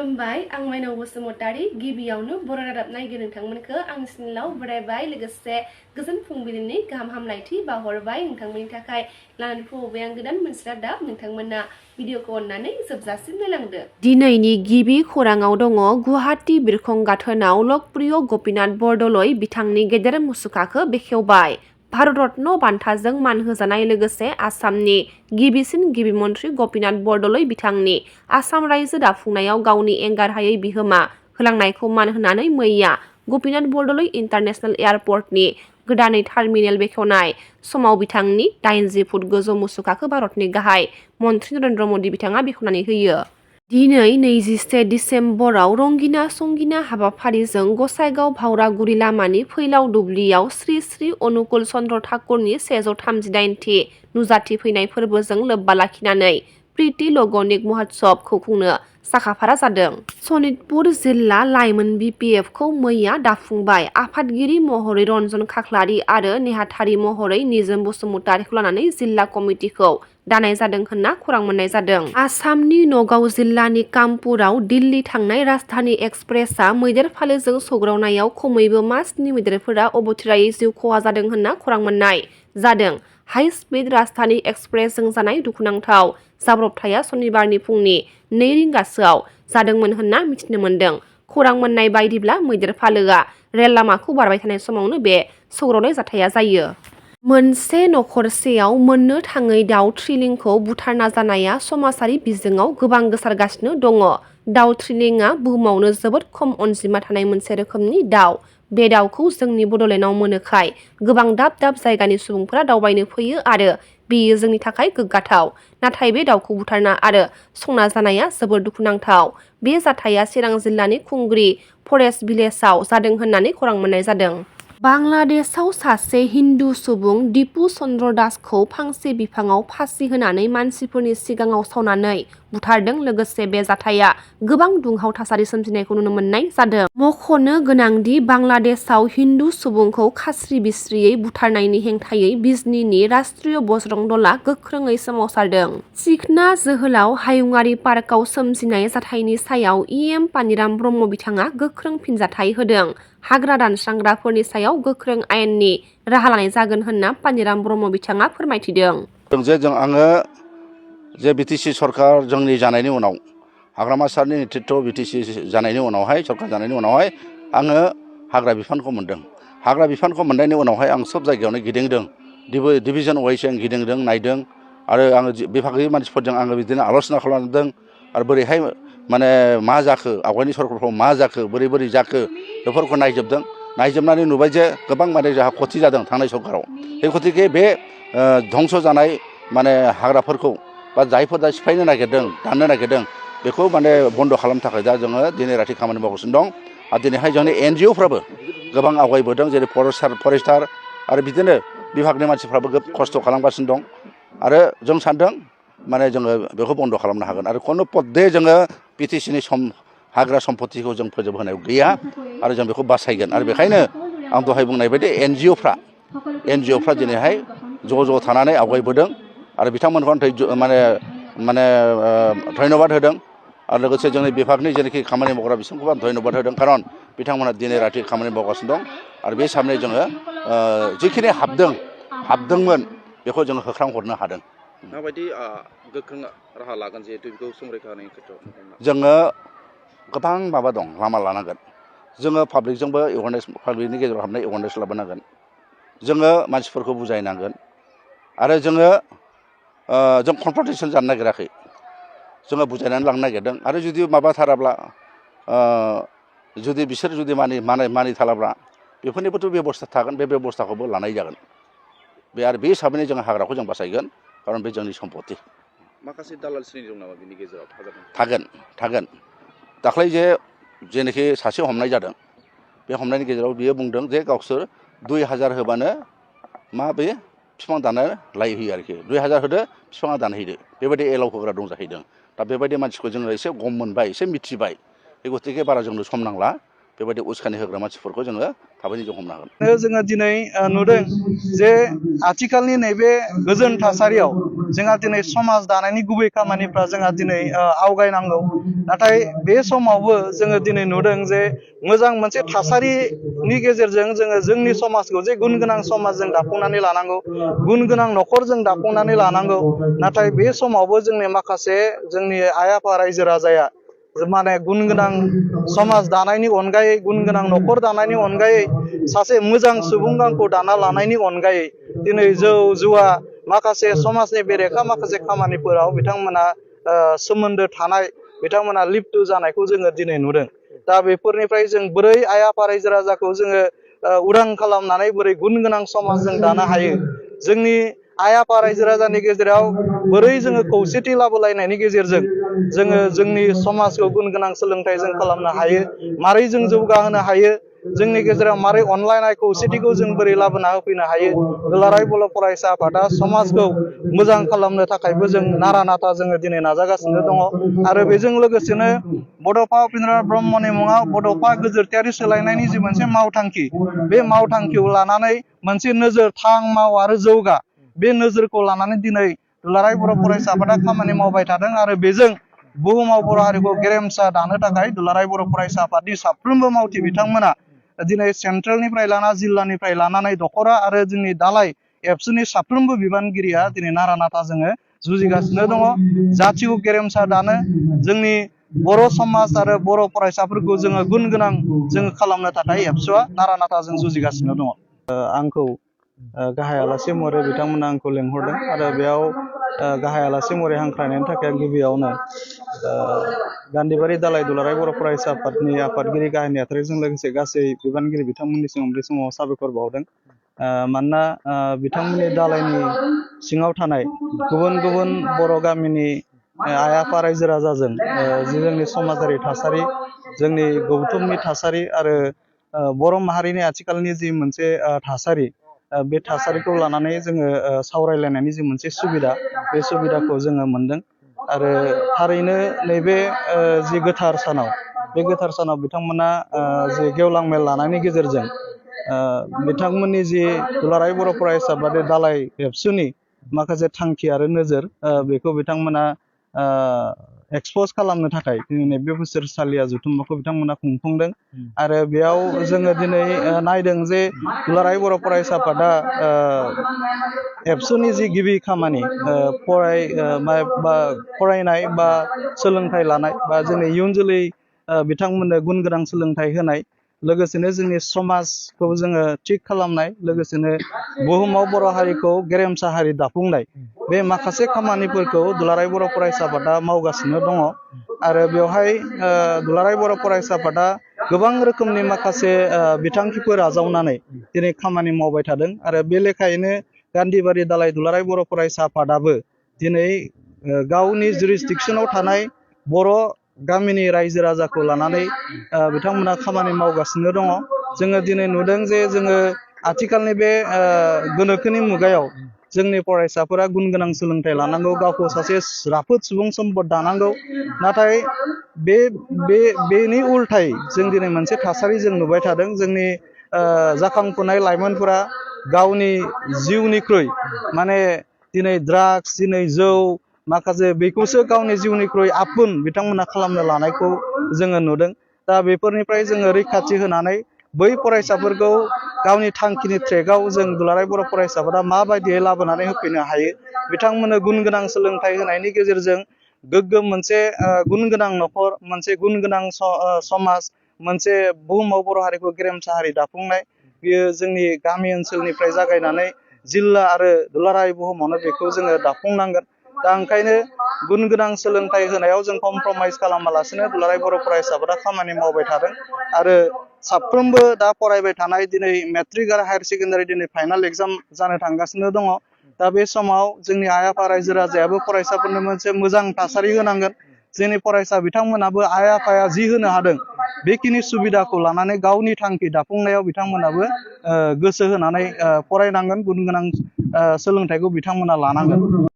खुलुमबाय आं माइनाव बसुमतारी गिबियावनो बर' रादाब नायगिरि नोंथांमोनखौ आंनि चेनेलाव बरायबाय लोगोसे गोजोन फुंबिलिनि गाहाम हामलायथि बावहरबाय नोंथांमोननि थाखाय लानानै फैबाय आं गोदान मोनसे रादाब नोंथांमोना भिडिअखौ अननानै जोबजासिम नायलांदो। दिनैनि गिबि खौराङाव दङ गुवाहाटी बिरखं गाथोनाव लकप्रिय गपिनाथ बरदलै बिथांनि गेदेर मुसुखाखौ बेखेवबाय। भारत रत्न बान्थाजों मान होजानाय लोगोसे आसामनि गिबिसिन गिबि मन्थ्रि गपिनाथ बरदलै बिथांनि आसाम रायजो दाफुंनायाव गावनि एंगारहायै बिहोमा होलांनायखौ मान होनानै मैया गपिनाथ बरदलै इन्टारनेशनेल एयारपर्टनि गोदानै टार्मिनेल बेखेवनाय समाव बिथांनि 80 फुट गोजौ मुसुखाखौ भारतनि गाहाय मन्थ्रि नरेन्द्र मदि बिथाङा बेखेवनानै होयो। दिनै 21 दिसेम्बराव रंगिना संगिना हाबाफारिजों गसाइगाव भावरागुरि लामानि फैलाव दुब्लियाव श्री श्री अनुकुल चन्द्र ठाकुरनि 138थि नुजाथि फैनाय फोरबोजों लोब्बा लाखिनानै प्रीति लगनिक महोत्सबखौ खुंनो साखाफारा जादों। सनितपुर जिल्ला लाइमोन BPF खौ मैया दाफुंबाय। आफादगिरि महरै रन्जन खाख्लारि आरो नेहाथारि महरै निजोम बसुमतारिखौ लानानै जिल्ला कमिटिखौ दानाय जादों होनना खौरां मोननाय जादों। आसामनि नगाव जिल्लानि कामपुराव दिल्ली थांनाय राजधानी एक्सप्रेसआ मैदेर फालोजों सौग्रावनायाव खमैबो मा 7 मैदेरफोरा अबथिरायै जिउ खहा जादों होनना खौरां मोननाय जादों। हाइ स्पिड राजधानी एक्सप्रेसजों जानाय दुखुनांथाव जाब्रबथाया सनिबारनि फुंनि 2 रिंगासोआव जादोंमोन होनना मिथिनो मोन्दों। खौरां मोननाय बायदिब्ला मैदेर फालोआ रेल लामाखौ बारबाय थानाय समावनो बे सौग्रावनाय जाथाया जायो। मोनसे नखरसेयाव मोननो थाङै दाउ थ्रिलिंखौ बुथारना जानाया समाजारि बिजोङाव गोबां गोसारगासिनो दङ। दाउ थ्रिलिंआ बुहुमावनो जोबोद खम अनजिमा थानाय मोनसे रोखोमनि दाउ। बे दाउखौ जोंनि बडलेण्डआव मोनोखाय गोबां दाब दाब जायगानि सुबुंफोरा दावबायनो फैयो आरो बेयो जोंनि थाखाय गोग्गाथाव। नाथाय बे दाउखौ बुथारना आरो संना जानाया जोबोद दुखुनांथाव। बे जाथाया चिरां जिल्लानि खुंग्रि फरेस्ट भिलेजआव जादों होननानै खौरां मोननाय जादों। बांलादेशआव सासे हिन्दु सुबुं दिपु चन्द्र दासखौ फांसे बिफाङाव फासि होनानै मानसिफोरनि सिगाङाव सावनानै बुथारदों। लोगोसे बे जाथाया गोबां दुंहाव थासारि सोमजिनायखौ नुनो मोननाय जादों। मख'नो गोनांदि बांलादेशआव हिन्दु सुबुंखौ खास्रि बिस्रियै बुथारनायनि हेंथायै बिजनीनि राष्ट्रीय बजरं दलआ गोख्रोङै सोमावसारदों। सिखना जोहोलाव हायुङारि पार्कआव सोमजिनाय जाथायनि सायाव EM पानिराम ब्रह्म बिथाङा गोख्रों फिनजाथाय होदों। हाग्रा दानस्रांग्राफोरनि सायाव गोख्रों आयेननि राहा लानाय जागोन होनना पानिराम ब्रह्म बिथाङा फोरमायथिदों। आङो जे BTC सरकार जोंनि जानायनि उनाव हाग्रामा सारनि नेतृत्व BTC जानायनि उनावहाय सरकार जानायनि उनावहाय आङो हाग्रा बिफानखौ मोनदों। हाग्रा बिफानखौ मोननायनि उनावहाय आं सब जायगायावनो गिदिंदों। डिभिजन वाइज आं गिदिंदों नायदों आरो आङो बिभागनि मानसिफोरजों आङो बिदिनो आल'सना खालामदों आरो बोरैहाय माने मा जाखो आवगायनि सरकारफ्राव मा जाखो बोरै बोरै जाखो बेफोरखौ नायजोबदों। नायजोबनानै नुबाय जे गोबां माने जोंहा खथि जादों थांनाय सरकाराव। बे खथिके बे धंस जानाय माने हाग्राफोरखौ बा जायफोर दा सिफायनो नागिरदों दाननो नागिरदों बेखौ माने बन्द' खालामनो थाखाय दा जोङो दिनै राति खामानि मावगासिनो दं। आरो दिनैहाय जोंनि NGOफ्राबो गोबां आवगायबोदों जेरै फरेस्टार आरो बिदिनो बिभागनि मानसिफ्राबो खस्थ' खालामगासिनो दं। आरो जों सानदों माने जोङो बेखौ बन्द' खालामनो हागोन आरो खुनु पदे जोङो BTCनि हाग्रा सम्पतिखौ जों फोजोबहोनायाव गैया आरो जों बेखौ बासायगोन। आरो बेखायनो आं दहाय बुंनाय बायदि NGOफ्रा दिनैहाय ज' थानानै आवगायबोदों आरो बिथांमोनखौ माने धन्यबाद होदों। आरो लोगोसे जोंनि बिभागनि जेनाखि खामानि मावग्रा बिसोरखौबो आं धन्यबाद होदों खारन बिथांमोना दिनै राति खामानि मावगासिनो दं आरो बे हिसाबै जोङो जिखिनि हाबदोंमोन बेखौ जोङो होख्रांहरनो हादों। माबायदि गोख्रों राहा लागोन जिहेतु बेखौ संरैखा होनायनि खेथ्रआव जोङो गोबां माबा दं लामा लानांगोन। जोङो पाब्लिकजोंबो पाब्लिकनि गेजेराव हाबनाय एवारनेस लाबोनांगोन। जोङो मानसिफोरखौ बुजायनांगोन आरो जों कनफ्रन्टेसन जानो नागिराखै। जोङो बुजायनानै लांनो नागिरदों आरो जुदि माबाथाराब्ला जुदि बिसोर जुदि मानिथाराब्ला बेफोरनिबोथ' बेबस्था थागोन। बे बेबस्थाखौबो लानाय जागोन। आरो बे हिसाबैनो जोङो हाग्राखौ जों बासायगोन खारन बे जोंनि सम्पति। माखासे दालाल श्रेणी दं नामा बिनि गेजेराव? थागोन। दाख्लै जेनाखि सासे हमनाय जादों बे हमनायनि गेजेराव बियो बुंदों जे गावसोर 2000 होबानो बे बिफां दानो लायहोयो आरोखि 2000 होदो बिफाङा दानहैदो बेबायदि एलाव होग्रा दं जाहैदों। दा बेबायदि मानसिखौ जोङो एसे गम मोनबाय एसे मिथिबाय। बे गतिके बारा जोंनो सम नांला बेबायदि उस्कानि होग्रा मानसिफोरखौ जोङो थाबैनो जों हमनो हागोन। जोङो दिनै नुदों जे आथिखालनि नैबे गोजोन थासारियाव जोंहा दिनै समाज दानायनि गुबै खामानिफ्रा जोंहा दिनै आवगायनांगौ। नाथाय बे समावबो जोङो दिनै नुदों जे मोजां मोनसे थासारिनि गेजेरजों जोङो जोंनि समाजखौ जे गुन गोनां समाज जों दाफुंनानै लानांगौ, गुन गोनां न'खर जों दाफुंनानै लानांगौ। नाथाय बे समावबो जोंनि माखासे जोंनि आइ आफा रायजो राजाया माने गुन गोनां समाज दानायनि अनगायै, गुन गोनां न'खर दानायनि अनगायै, सासे मोजां सुबुं गांखौ दाना लानायनि अनगायै दिनै जौ जुवा माखासे समाजनि बेरेखा माखासे खामानिफोराव बिथांमोना सोमोन्दो थानाय, बिथांमोना लिप्त जानायखौ जोङो दिनै नुदों। दा बेफोरनिफ्राय जों बोरै आइ आफा रायजो राजाखौ जोङो उदां खालामनानै बोरै गुन गोनां समाज जों दानो हायो, जोंनि आइ आफा रायजो राजानि गेजेराव बोरै जोङो खौसेथि लाबोलायनायनि गेजेरजों जोङो जोंनि समाजखौ गुन गोनां सोलोंथाइ जों खालामनो हायो, मारै जों जौगाहोनो हायो, जोंनि गेजेराव मारै अनलायनाय खौसेथिखौ जों बोरै लाबोना होफैनो हायो, दुलाराय बर' फरायसा आफादा समाजखौ मोजां खालामनो थाखायबो जों नारा नाथा जोङो दिनै नाजागासिनो दङ। आरो बेजों लोगोसेनो बड'फा उपेन्द्र ब्रह्मनि मुङाव बड'फा गोजोरथायारि सोलायनायनि जि मोनसे मावथांखि, बे मावथांखिखौ लानानै मोनसे नोजोर थां माव आरो जौगा, बे नोजोरखौ लानानै दिनै दुलाराय बर' फरायसा आफादा खामानि मावबाय थादों। आरो बेजों बुहुमाव बर' हारिखौ गेरेमसा दानो थाखाय दुलाराय बर' फरायसा आफादनि साफ्रोमबो मावथि बिथांमोना दिनै सेन्ट्रेलनिफ्राय लाना जिल्लानिफ्राय लानानै दखरा आरो जोंनि दालाय एबसुनि साफ्रोमबो बिबानगिरिया दिनै नारा नाथा जोङो जुजिगासिनो दङ। जाथिखौ गेरेमसा दानो, जोंनि बर' समाज आरो बर' फरायसाफोरखौ जोङो गुन गोनां जोङो खालामनो थाखाय एबसुआ नारा नाथा जों जुजिगासिनो दङ। आंखौ गाहाय आलासि महरै बिथांमोना आंखौ लेंहरदों आरो बेयाव गाहाय आलासि महरै हांख्रायनायनि थाखाय गिबियावनो गान्धीबारि दालाय दुलाराय बर' फरायसा आफादनि आफादगिरि गाहाय नेहाथारिजों लोगोसे गासै बिबानगिरि बिथांमोननिसिम बे समाव साबायखर बावदों। मानोना बिथांमोननि दालायनि सिङाव थानाय गुबुन गुबुन बर' गामिनि आइ आफा रायजो राजाजों जि जोंनि समाजारि थासारि, जोंनि गौथुमनि थासारि आरो बर' माहारिनि आथिखालनि जि मोनसे थासारि, बे थासारिखौ लानानै जोङो सावरायलायनायनि जि मोनसे सुबिदा, बे सुबिदाखौ जोङो मोनदों। आरो थारैनो नैबे जि गोथार सानाव, बे गोथार सानाव बिथांमोना जि गेवलां मेल लानायनि गेजेरजों बिथांमोननि जि दुलाराय बर' फरायसा आफादनि दालाय एबसुनि माखासे थांखि आरो नोजोर, बेखौ बिथांमोना एक्सप'ज खालामनो थाखाय दिनै बे बोसोरसालिया जथुम्माखौ बिथांमोना खुंफुंदों। आरो बेयाव जोङो दिनै नायदों जे दुलाराय बर' फरायसा आफादा एबसुनि जि गिबि खामानि फरायनाय बा सोलोंथाइ लानाय बा जोंनि इयुन जोलै बिथांमोननो गुन गोनां सोलोंथाइ होनाय, लोगोसेनो जोंनि समाजखौ जोङो थिग खालामनाय, लोगोसेनो बुहुमाव बर' हारिखौ गेरेमसा हारि दाफुंनाय, बे माखासे खामानिफोरखौ दुलाराय बर' फरायसा आफादा मावगासिनो दङ। आरो बेवहाय दुलाराय बर' फरायसा आफादा गोबां रोखोमनि माखासे बिथांखिफोर आजावनानै दिनै खामानि मावबाय थादों। आरो बे लेखायैनो गान्धीबारि दालाय दुलाराय बर' फरायसा आफादाबो दिनै गावनि जुरिसडिक्सनाव थानाय बर' गामिनि रायजो राजाखौ लानानै बिथांमोना खामानि मावगासिनो दङ। जोङो दिनै नुदों जे जोङो आथिखालनि बे गोनोखोनि मुगायाव जोंनि फरायसाफोरा गुन गोनां सोलोंथाइ लानांगौ, गावखौ सासे राफोद सुबुं सम्पद दानांगौ। नाथाय बेनि उल्थायै जों दिनै मोनसे थासारि जों नुबाय थादों। जोंनि जाखांफुनाय लाइमोनफोरा गावनि जिउनिख्रुइ माने दिनै ड्राग्स, दिनै जौ, माखासे बेखौसो गावनि जिउनिख्रुइ आपुन बिथांमोना खालामनो लानायखौ जोङो नुदों। दा बेफोरनिफ्राय जोङो रैखाथि होनानै बै फरायसाफोरखौ गावनि थांखिनि ट्रेकआव जों दुलाराय बर' फरायसाफोरा माबायदियै लाबोनानै होफैनो हायो, बिथांमोननो गुन गोनां सोलोंथाइ होनायनि गेजेरजों गोग्गोम मोनसे गुन गोनां न'खर, मोनसे गुन गोनां समाज, मोनसे बुहुमाव बर' हारिखौ गेरेमसा हारि दाफुंनाय, बियो जोंनि गामि ओनसोलनिफ्राय जागायनानै जिल्ला आरो दुलाराय बुहुमावनो बेखौ जोङो दाफुंनांगोन। दा ओंखायनो गुन गोनां सोलोंथाइ होनायाव जों कमप्रमाइज खालामालासिनो दुलाराय बर' फरायसाफोरा खामानि मावबाय थादों। आरो साफ्रोमबो दा फरायबाय थानाय दिनै मेट्रिक आरो हायार सेकेण्डारि दिनै फाइनाल एग्जाम जानो थांगासिनो दङ। दा बे समाव जोंनि आइ आफा रायजो राजायाबो फरायसाफोरनो मोनसे मोजां थासारि होनांगोन। जोंनि फरायसा बिथांमोनाबो आइ आफाया जि होनो हादों बेखिनि सुबिदाखौ लानानै गावनि थांखि दाफुंनायाव बिथांमोनाबो गोसो होनानै फरायनांगोन, गुन गोनां सोलोंथाइखौ बिथांमोना लानांगोन।